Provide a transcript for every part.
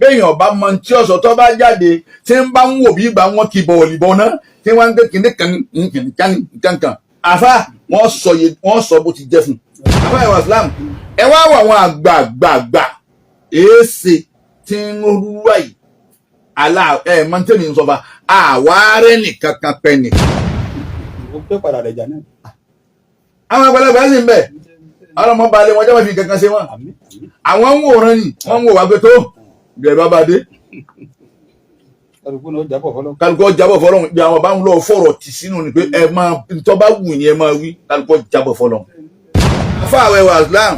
Béèyàn bá mọ tí ọ̀sọ̀ tó bá jáde tí ń bá ń wò bí ìgbà wọn kì bọ̀ọ̀lì bọ̀ náà tí wọ́n ń gbé kìnní kan kìnní kan kankan àfa wọ́n sọ yé wọ́n sọ bó ti jẹ́ fún un. Àfa ìwà Islam ẹ wá wọ àwọn àgbààgbààgbà èéṣe tí ń rúwà yìí alá ẹ mọ̀ntẹ́mi ń sọ fa àwa rẹ̀ nìkan kan pẹ́ nìkan. Ó pẹ́ padà rẹ̀ jà náà. Àwọn àgbàlagbà sì ń bẹ̀ ọlọ́mọ balẹ̀ wọn jẹ́ fi kankan ṣe wọn. Àmín, àmín. Àwọn ń wòran ni wọ́n ń wò wá pé tó bẹ̀rẹ̀ bá bá dé. Kálukú náà jábọ̀ fọlọ́. Kálukọ́ jábọ̀ fọlọ́run bí àwọn bá ń lọ fọ̀rọ̀ tì sínú ni pé ẹ máa ntọ́ bá wù yín ẹ máa wí kálukọ́ jábọ̀ fọlọ́run. Fáwọn ẹwà Islam.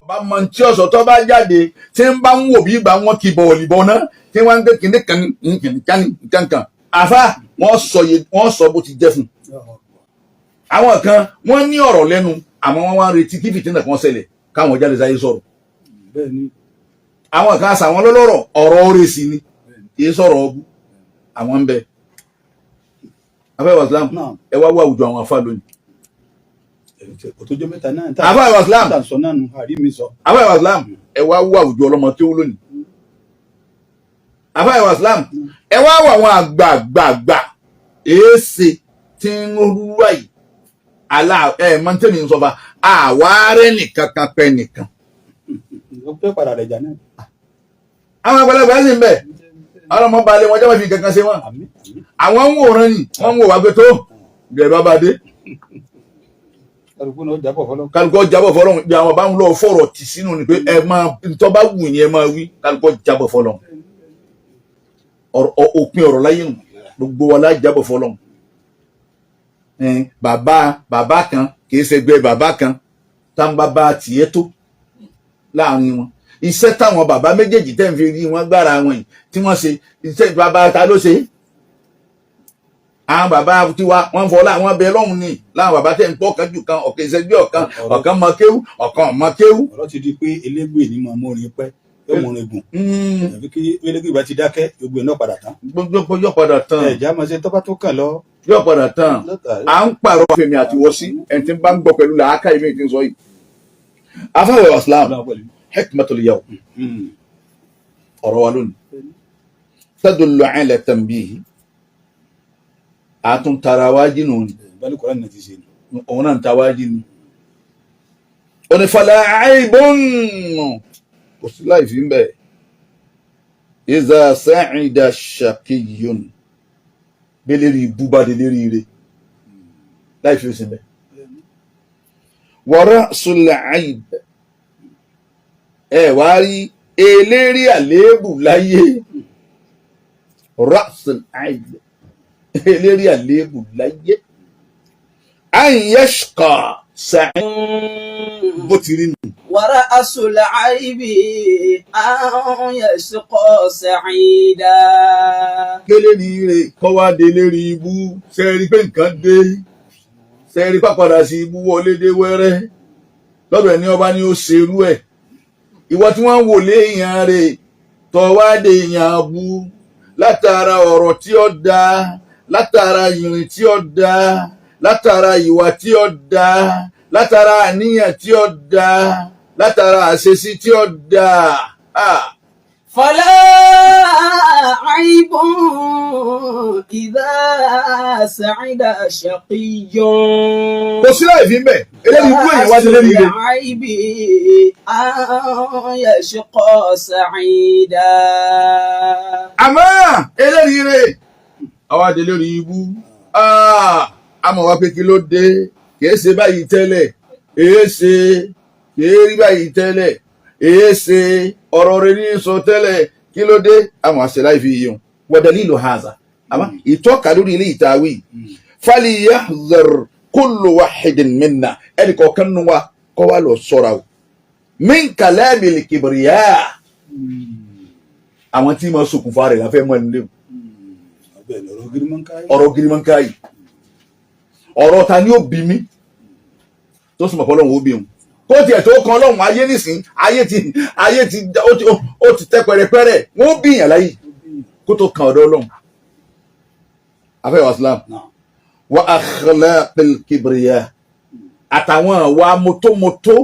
Bá mọ tí ọ̀sọ̀ tó bá jáde tí ń bá ń wò bí ìgbà wọn kì bọ̀ọ̀lì bọ̀ náà tí wọ́n ń gbé kìnní kan kìnní kan kankan àfa wọ́n sọ yé wọ́n sọ bó ti jẹ́ fún un. Àwọn kan wọ́n ní ọ̀rọ̀ lẹ́nu àmọ́ wọ́n wá ń retí kí fìtínà kan ṣẹlẹ̀ káwọn jáde sáyé sọ̀rọ̀. Bẹ́ẹ̀ ni. Àwọn kan àṣà wọn lọ́lọ́rọ̀ ọ̀rọ̀ oore sí ni kì í sọ̀rọ̀ ọbú àwọn ń bẹ. Afẹ́ Islam Náà. ẹ wá wá àwùjọ àwọn afá lónìí. Kò tó jẹ́ mẹ́ta náà. Àfa ìwà Islam. Tá à ń sọ náà nù àrí mi sọ. Afẹ́ Islam ẹ wá wá àwùjọ ọlọ́mọ tí ó lónìí. Afẹ́ Islam ẹ wá wá àwọn àgbààgbààgbà èéṣe tí ń rúwà yìí alá ẹ mọ̀ntẹ́mi ń sọ fa àwa rẹ̀ nìkan kan pẹ́ nìkan. Ó pẹ́ padà rẹ̀ jà náà. Àwọn àgbàlagbà sì ń bẹ ọlọ́mọ balẹ̀ wọn jẹ́ fi kankan ṣe wọn. Àmín, àmín. Àwọn ń wòran ni wọ́n ń wò wá pé tó bẹ̀rẹ̀ bá bá dé. Kálukú náà jábọ̀ fọlọ́. Kálukọ́ jábọ̀ fọlọ́run bí àwọn bá ń lọ fọ̀rọ̀ tì sínú ni pé ẹ máa ntọ́ bá wù yín ẹ máa wí kálukọ́ jábọ̀ fọlọ́run. Òpin ọ̀rọ̀ láyé nù gbogbo wa la jábọ̀ fọlọ́run. Bàbá bàbá kan kìí ṣẹgbẹ́ bàbá kan tá ń bá tiẹ̀ tó láàrin wọn iṣẹ́ táwọn bàbá méjèèjì tẹ́ ń fi rí wọn gbára wọn yìí tí wọ́n ṣe iṣẹ́ bàbá ta ló ṣe é? Àwọn bàbá tiwa wọ́n fọlá àwọn abẹ lọ́hùn ni láwọn bàbá tẹ́ ń pọ̀ kan jù kan ọ̀kan ìṣẹ́jú ọ̀kan ọ̀kan mọ kéwú ọ̀kan mọ kéwú. Ọ̀rọ̀ ti di pé elégbè ní máa múrin pẹ́ yóò múrin gùn. Àfi kí elégbè bá ti dákẹ́ gbogbo ẹ̀ náà padà tán. Gbogbo yóò padà tán. Ẹ̀já máa ṣe tọ́ba tó kàn lọ. Yóò padà tán. Lọ́tà. À ń pààrọ̀ fèmí àti wọ́sí ẹni tí ń bá ń gbọ́ pẹ̀lú làákà ìmí tí ń sọ yìí. Afáwẹ̀ Islam hikmatul yawm ọ̀rọ̀ wa lónìí tadullu ala tanbihi àtúntara wájú nù ni. Bẹ́ẹ̀ni kọ́lá ní ti ṣe nù. Òun náà ń ta wájú ni. Onífàlà àìbọ̀n kò sí láì fi ń bẹ̀. Iza sa'ida shaqiyyun bẹ́lẹ́rì ibú bá dé lérí ire láì fi ó sì ń bẹ̀. Wa ra'sul aib ẹ wá rí eléri àléébù láyé ra'sul aib eléri àléébù láyé an yashqa sa'id bó ti rí nù. ورأس العيب أن يشقى سعيدا. Kélérí ire kọ́ wá dé lérí ibú sẹ́ẹ̀rí pé nǹkan dé sẹ́ẹ̀rí pàpàdà sí ibú wọlé dé wẹ́rẹ́ lọ́dọ̀ ẹni ọba ni ó ṣerú ẹ̀ ìwọ tí wọ́n ń wò léèyàn rè tọ́ wá dé èèyàn bú látara ọ̀rọ̀ tí ó da látara ìrìn tí ó da látara ìwà tí ó da látara àníyàn tí ó da látara àṣesí tí ó da. Ah. فلا عيب إذا سعد شقي. Kò sí láì fi ń bẹ̀ eléyìí ibú èèyàn wá dé lérí ire. العيب أن يشقى سعيدا. Àmọ́ eléyìí rè àwa dé lórí ibú àmọ́ wá pé kí ló dé kìí ṣe báyìí tẹ́lẹ̀ èé ṣe kìí rí báyìí tẹ́lẹ̀ èé ṣe ọ̀rọ̀ rẹ̀ ní sọ tẹ́lẹ̀ kí ló dé àmọ́ àṣẹ láì fi yíyan wa dalilu haza àmọ́ ìtọ́ka lórí ilé ìtawí falyahdhar kullu wahidin minna ẹnì kọ̀ọ̀kan nínú wa kọ́ wa lọ sọ́ra o min kalamil kibriya àwọn tí ma ṣokùnfà rẹ̀ láfẹ́ mọ́ ẹni léwu. Bẹ́ẹ̀ ni ọ̀rọ̀ gírímọ́ńkáyì. Ọ̀rọ̀ girimankayi ọ̀rọ̀ ta ni ó bí mi tó sì mọ̀ pé Ọlọ́run ó bí òun kó tiẹ̀ tó kan Ọlọ́run ayé nísìn ayé ti ó ti tẹ́ pẹrẹpẹrẹ wọ́n ó bí yàn láyé kó tó kan ọ̀dọ̀ Ọlọ́run afẹ́ wa Islam. Náà. Wa akhlaqil kibriya, àtàwọn àwa mótómótó.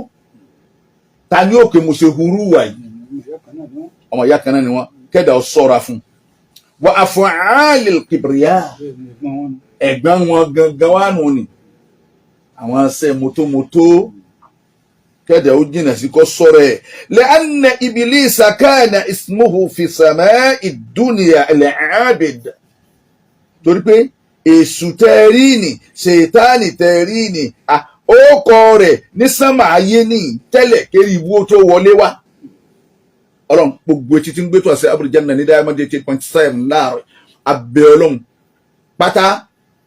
Ta ni òkè mo ṣe hurú wà yìí? Ọmọ ìyá kan náà ni wọn. Kẹ́dà ó sọ́ra fún. Wa af'alil kibriya, ẹ̀gbọ́n wọn gangan wà nù ni àwọn ṣe mótómótó. Kẹ́dà ó jìnà sí, kó sọ̀rọ̀ ẹ̀. Lẹ́ànà Ibilisa kana ismuhu fi sama'i dunya al-abid, torí pé èṣù tẹ́rí ni, ṣètánì tẹ́rí ni, ó kọ rẹ̀ ní sánmà ayé ní tẹ́lẹ̀ kérí ibú tó wọlé wá. Ọlọ́run, gbogbo etí tí ń gbé tó àṣẹ Abúlé ní Diamond 88.7 láàárọ̀, abẹ́ Ọlọ́run pátá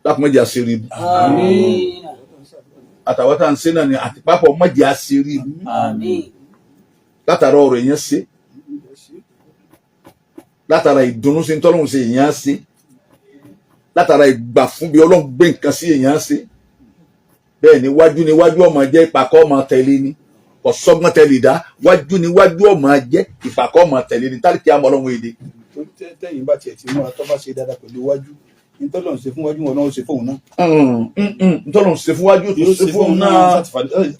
lápò méjì àṣírí ibú. Àmín. Àtàwọn tá à ń ṣe náà ni àti pápọ̀ méjì àṣírí ibú. Àmín. Látara ọ̀rọ̀ èèyàn ṣe, látara ìdùnnú sí tọ́lọ́hún ṣe èèyàn ṣe, látara ìgbà fún bí Ọlọ́run gbé nǹkan sí èèyàn ṣe. Bẹ́ẹ̀ ni wájú ni wájú ọmọ jẹ́, ìpàkọ́ ọmọ tẹ̀lé ni. Kò sọ́gbọ́n tẹ̀lé dá. Wájú ni wájú ọmọ jẹ́, ìpàkọ́ ọmọ tẹ̀lé ni tálíkì àmọ́ Ọlọ́run èdè. Tó tẹ́yìn bá tiẹ̀ ti múra, tó bá ṣe dáadáa pẹ̀lú iwájú, nítọ́lọ̀ ń ṣe fún wájú wọn náà, ó ṣe fóun náà. Ntọ́lọ́hún ṣe fún wájú tó Yóò ṣe fún náà.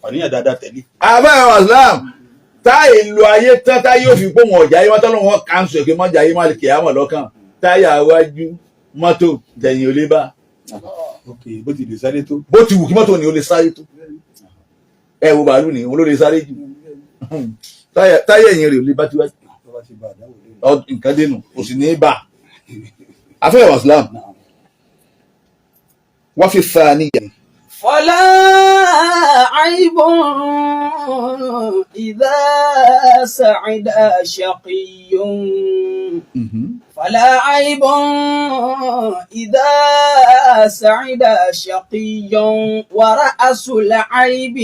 Fàníyàn dáadáa tẹ̀lé. Àbáyọ Islam táyà ìlú ayé tán, táyà yóò fi gbóhùn ọ̀jà ayé wọn, tọ́lọ́hún wọn kàńsù ẹ̀ pé mọ́jà ayé má lè kìí àmọ̀ lọ́kàn. Táyà wájú mọ́tò tẹ̀yìn ò lè bá. Ok, bó ti lè sáré tó. Bó ti wù kí mọ́tò ní ó lè sáré tó, ẹ wo bàálù ní òun ló lè sáré jù, táyà ẹ̀yìn rẹ̀ ò lè bá tiwájú. Tó bá ti bá àdáwò lé. Nǹkan dénú kò sì ní í bà. Afẹ́wà Islam wọ́n fi fa níyà. فلا عيب إذا سعد شقي، فلا عيب إذا سعد شقي، ورأس العيب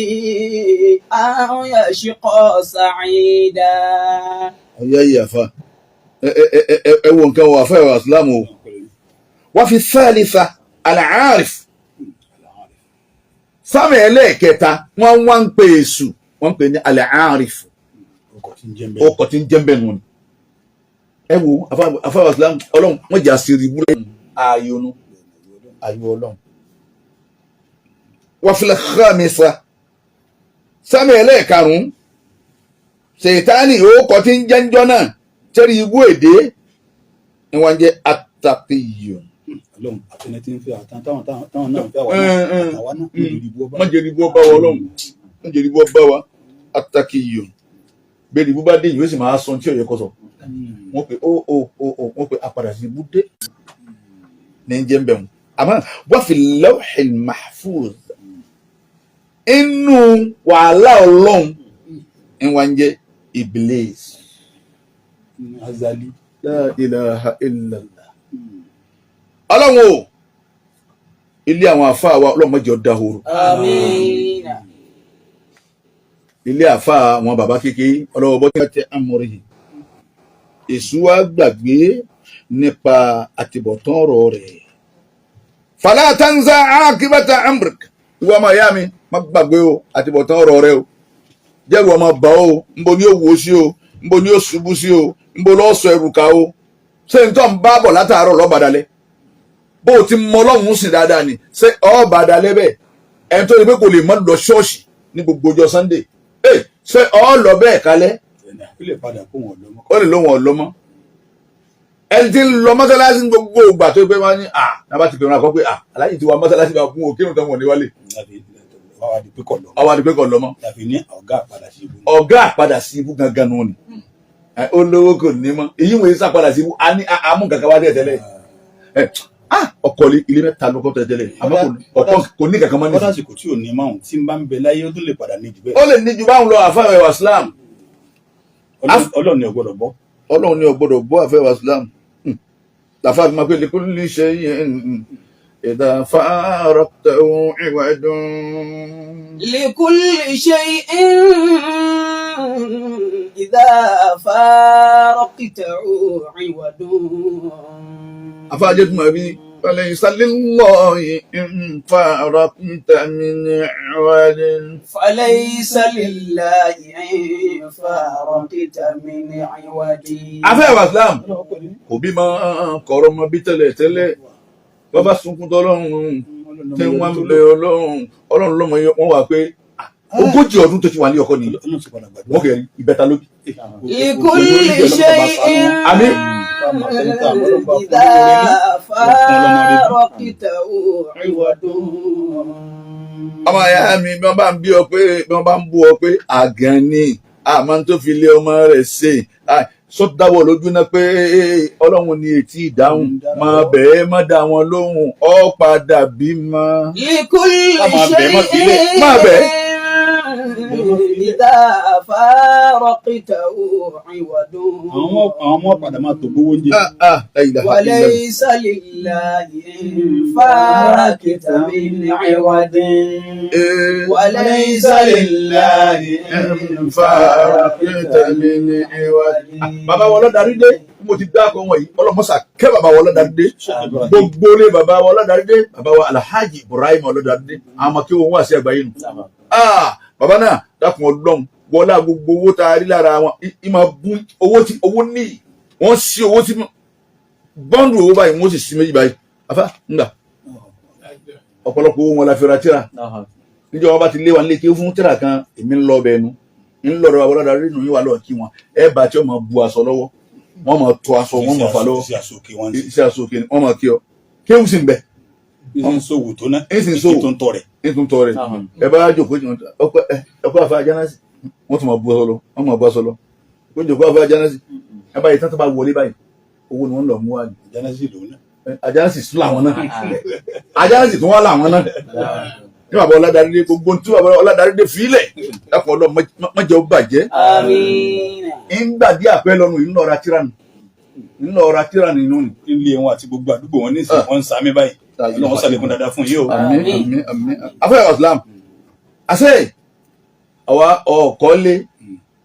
أن يشقى سعيدا. Ọ̀yá yìí àfa, ẹ ẹ ẹ ẹ wo nǹkan wọ afẹ́wà Islam o. Wọ́n fi thalitha al-arif, sáàmì ẹlẹ́ẹ̀kẹta, wọ́n wá ń pè èṣù, wọ́n ń pè ní al-arif. Ọkọ̀ tí ń jẹ́ mbẹ́. Ọkọ̀ tí ń jẹ́ mbẹ́ nù ni. Ẹ wo afáwà Islam, Ọlọ́run wọ́n jà sí ibú lẹ́yìn ààyò nu ààyò Ọlọ́run. Wọ́n fi khamisa, sáàmì ẹlẹ́ẹ̀karùn-ún, ṣètánì ọkọ̀ tí ń jẹ́ ńjọ́ náà tẹ́rí ibú èdè ni wọ́n jẹ́ at-taqiyyun. Ọlọ́run àtẹni tí ń fẹ́ àtàwọn táwọn náà ń fẹ́ àwọn náà àtàwọn náà lórí ibú ọba. Wọ́n jẹ́ ibú ọba wa. Ọlọ́run, wọ́n jẹ́ ibú ọba wa. At-taqiyyun, bẹ́ẹ̀ ni ibú bá dé, yìí ó sì máa sọ tí ò yẹ kó sọ. Wọ́n pe ó ó ó ó, wọ́n pe apàdà sí ibú dé ní jẹ́ ń bẹ̀ wọ́n. Àmọ́ wọ́n fi lawhil mahfuz, inú wàhálà Ọlọ́run ń wá ń jẹ́ Iblis. Azali. La ilaha illallah. Ọlọ́run o, ilé àwọn àfáà wa, Ọlọ́run má jẹ́ ó dahoro. آمين. Ilé àfáà àwọn bàbá kékeré ọlọ́wọ́ bọ́ tẹ́ amọ̀rì yìí, èṣù wa gbàgbé nípa àtìbọ̀tán ọ̀rọ̀ rẹ̀. Fala tanza akibata amrik, ìwọ ọmọ ìyá mi, má gbàgbé o àtìbọ̀tán ọ̀rọ̀ rẹ o. Jẹ́rù ọmọ bà o, nbo ni ó wò ó sí o, nbo ni ó ṣubú sí o, nbo lọ́ọ́ sọ ẹrù ká o. Ṣé n tó ń bá bọ̀ látàárọ̀ lọ́bàdàlẹ̀ bó o ti mọ Ọlọ́run sìn dáadáa ni, ṣé ọ̀bàdàlẹ̀ bẹ́ẹ̀? Ẹni tó ní pé kò lè mọ́ lọ ṣọ́ọ̀ṣì ní gbogbo ọjọ́ Sunday ẹ, ṣé ọ lọ bẹ́ẹ̀ kalẹ̀? Ó lè padà kó wọn lọ mọ́. Ó lè lóhun ọ̀lọ́mọ́. Ẹni tí ń lọ mọ́sálásí ní gbogbo ìgbà tó pé wọ́n ní à náà ti pè wọn àkọ́ pé à aláyìí ti wá mọ́sálásí bá kún òkèrún tán, wọn ní wálé. Wàá di pé kọ̀ lọ. Ọwọ́ àdìpé kọ̀ lọ́mọ́. Tàbí ní ọ̀gá àpadà sí ibú. Ọ̀gá àpadà sí ibú gangan nù ni. Ó lówó kò ní mọ́, èyí wòye sàpadà sí ibú a ní àmú kankan wá tẹ́lẹ̀ ẹ ọkọ̀ ilé mẹ́ta ló kọ́ tẹ́lẹ̀, àmọ́ kò ní kankan mọ́ Kọ́dà nísìnyí. Àsìkò tí ò ní máa tí ń bá ń bẹ láyé, ó tún lè padà ní jù bẹ́ẹ̀. Ó lè ní ju báwọn lọ, àfáà ìwà Islam. Ọlọ́run ni ò gbọ́dọ̀ bọ́. Ọlọ́run ní ọgbọ́dọ̀ bọ́, àfẹ́ ìwà Islam làfáà fi máa pé likulli shay'in idha faraqtahu iwadun. لكل شيء إذا فارقته عوض. Àfáà jẹ́ tó máa bí falaysa lillahi in faraqta min iwadin. فليس لله إن فارقت من عوض. Àfẹ́ ìwà Islam kò bí máa kọ̀rọ̀ mọ bí tẹ́lẹ̀ tẹ́lẹ̀, bàbá sunkún tọ́lọ́run. Tí wọ́n ń bẹ Ọlọ́run, Ọlọ́run lọ́mọ yẹn, wọ́n wà pé 40 ọdún tó ti wà ní ọkọ nìyí. Ọlọ́run sì padà gbàdúrà. Wọ́n kẹ́ ìbẹ́ta lóbi. لكل شيء Àmín. إذا فارقته عوض. Ọmọ ìyá mi, bí wọ́n bá ń bí ọ pé, bí wọ́n bá ń bú ọ pé àgàn ni, àmọ́ tó fi lé ọmọ rẹ̀ ṣe sọ́dáwọ̀ lójú náà pé Ọlọ́run ni ètí ìdáhùn máa bẹ̀ẹ́, má dá wọn lóhùn, ọ padà bímọ. لكل Ká máa bẹ̀, má شيء filẹ̀. Má bẹ̀. إذا فارقته عوض. Àwọn ọmọ padà máa tó gbówó oúnjẹ. Ah, ah, la ilaha illallah. وليس لله إن فارقت من عوض. وليس لله إن فارقت من عوض. Bàbá wa ọlọ́darí dé, mo ti dákọ̀ wọn yìí, ọlọ́mọ́sà kẹ́ bàbá wa ọlọ́darí dé, gbogbo ilé bàbá wa ọlọ́darí dé, bàbá wa Alhaji Ibrahim ọlọ́darí dé, àwọn ọmọ kí wọn wá sí àgbáyé nù. Ah, bàbá náà, dákun Ọlọ́run, wọlá gbogbo owó tá a rí lára wọn, í máa bú owó tí owó ní, wọ́n sí owó tí bọ́ǹdù owó báyìí, wọ́n sì sí méjì báyìí. Afá ńgbà ọ̀pọ̀lọpọ̀ owó wọn la fi ra tíra níjọ́ wọn bá ti lé wa nílé kí ó fún tíra kan. Èmi ń lọ ọbẹ̀ ẹnu ń lọ́dọ̀ bàbá ọlọ́darí nù yín wà lọ́ọ̀ kí wọn ẹ bá tí wọ́n máa bu aṣọ lọ́wọ́, wọ́n máa tó aṣọ, wọ́n máa fà lọ́wọ́. Sí àsòkè wọn sí. Iṣẹ́ aṣọ òkè ni wọ́n máa kí ọ, kéwù sì ń bẹ. Ní ń sòwò tó ná. Ń sì ń ṣòwò. Tó ń tọ rẹ̀. Ní tún tọ́ rẹ̀. Ẹ bá jòkó jù, ọpẹ ẹ ọpẹ àfa jánásì, wọ́n tún máa bu aṣọ lọ, wọ́n máa bu aṣọ lọ kó jòkó àfa jánásì. Ẹ báyìí tán tó bá wọlé báyìí, owó ni wọ́n lọ mú wá ní. Jánásì lòun náà. Àjánásì sún làwọn náà, àjánásì tún wá làwọn náà ní bàbá ọládàrí dé. Gbogbo tí bàbá ọládàrí dé fílẹ̀, dákun Ọlọ́run, má jẹ́ ó bàjẹ́. آمين. Ńgbà dí àpẹ lọ́nu yìí, ńlọra tíra nù, ńlọra tíra nínú ni. Nílé wọn àti gbogbo àdúgbò wọn nísìnyí, wọn ń sàmì báyìí. Ọlọ́run sàlékún dáadáa fún yìí o. Àmín, àmín, àmín. Afẹ́ Islam àṣẹ àwa ọ̀kọ́lé,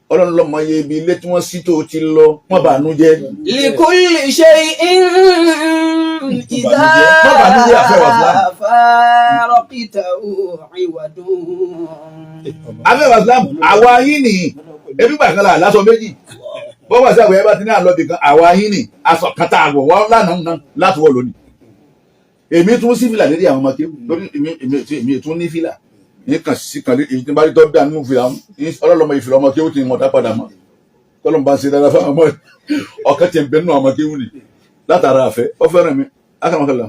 Ọlọ́run lọ́mọ iye ibi ilé tí wọ́n sí tó ti lọ, wọ́n bà nú jẹ́. لكل شيء إذا Má bànújẹ́, àfẹ́ wàsílà. فارقته عوض. Afẹ́ Islam, àwa yín nìyí, ebi gbà kan là lásọ méjì bọ́wọ́ sí àgbẹ̀yẹ bá ti ní àlọ́bì kan, àwa yín nì aṣọ kan tá a wọ̀ wọ́n lánàá náà láti wọ̀ lónìí. Èmi tún sí fìlà lérí àwọn ọmọ kéwù lórí èmi, èmi tún ní fìlà ní kàn sí kan èyí tí n bá rí tọ́ da nínú fìlà. Ọlọ́lọ́mọ ìfìlà ọmọ kéwù ti mọ̀ dá padà mọ́. Tọ́lọ́mù bá ń ṣe dáadáa fáwọn ọmọ ọ̀kan tí ń bẹ nínú ọmọ kéwù ni látara àfẹ́ ọ fẹ́ràn mi akàmọ́kànlá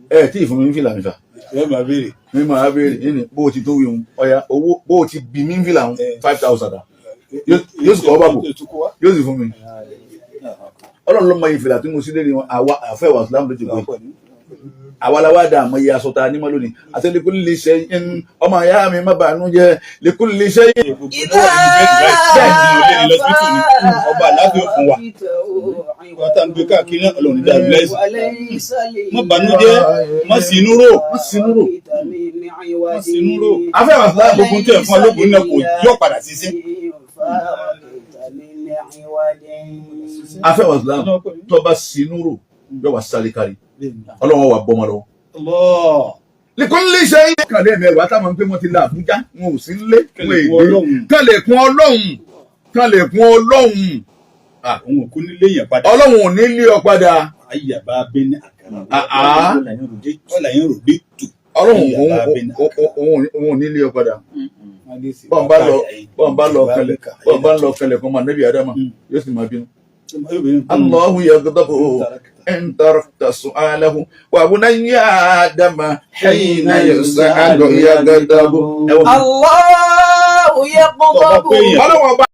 ẹ tí ìfún mi ń fìlà mi fà. Ẹ máa béèrè. Mi máa béèrè yìí ni bó o ti tó wí hun ọ̀ya owó bó o ti bí mi ń fìlà hun 5,000 dà, yóò sì kọ́ ọ́ bàbò, yóò sì fún mi. Ọlọ́run ló mọ ìfìlà tí mo sí lérí wọn. Àwa àfẹ́ wà sílámù ló ti gbé àwa la wá dà àmọ́ iye aṣọ ta ní mọ́ lónìí àti lèkúlì ṣe ọmọ ìyá mi, má bàánú jẹ́ lèkúlì ṣe. إذا Ọba àlàáfíà fún wa. Wọ́n tá ń gbé káàkiri náà, Ọlọ́run ní dàrú lẹ́sìn. وليس Má bànújẹ́, má sì inú rò. Má sinú rò. Má sinú rò. Afẹ́ wà sílámù. Gbogbo tẹ̀ fún alógun náà kò yọ padà síṣẹ́. Afẹ́ wà sílámù, tó bá sinú rò yóò wá sáré kárí, Ọlọ́run wà bọ́mọ lọ́wọ́. Lèkúlì ṣe é. Kàlẹ́ mẹ́wàá táwọn ń pé wọ́n ti la Àbújá, wọn ò sí nílé wọn èdè. Kàlẹ̀kùn Ọlọ́run, kàlẹ̀kùn Ọlọ́run. Òun ò kú nílé yẹn padà. Ọlọ́run ò ní lé ọ padà. Ayàbá bẹ́ni àkàrà. Àá. Ọ̀là yẹn rò dé tù. Ọlọ́run òun ò ní lé ọ padà. Bọ́n bá lọ kẹlẹ̀, bọ́n bá lọ kẹlẹ̀ kọ́ máa nẹ́bí Adama, yóò sì máa bínú. Allahu yaghdabu in tarakta su'alahu wa bunayya Adama hina yus'alu yaghdabu. الله يغضب. Ọlọ́run ọba.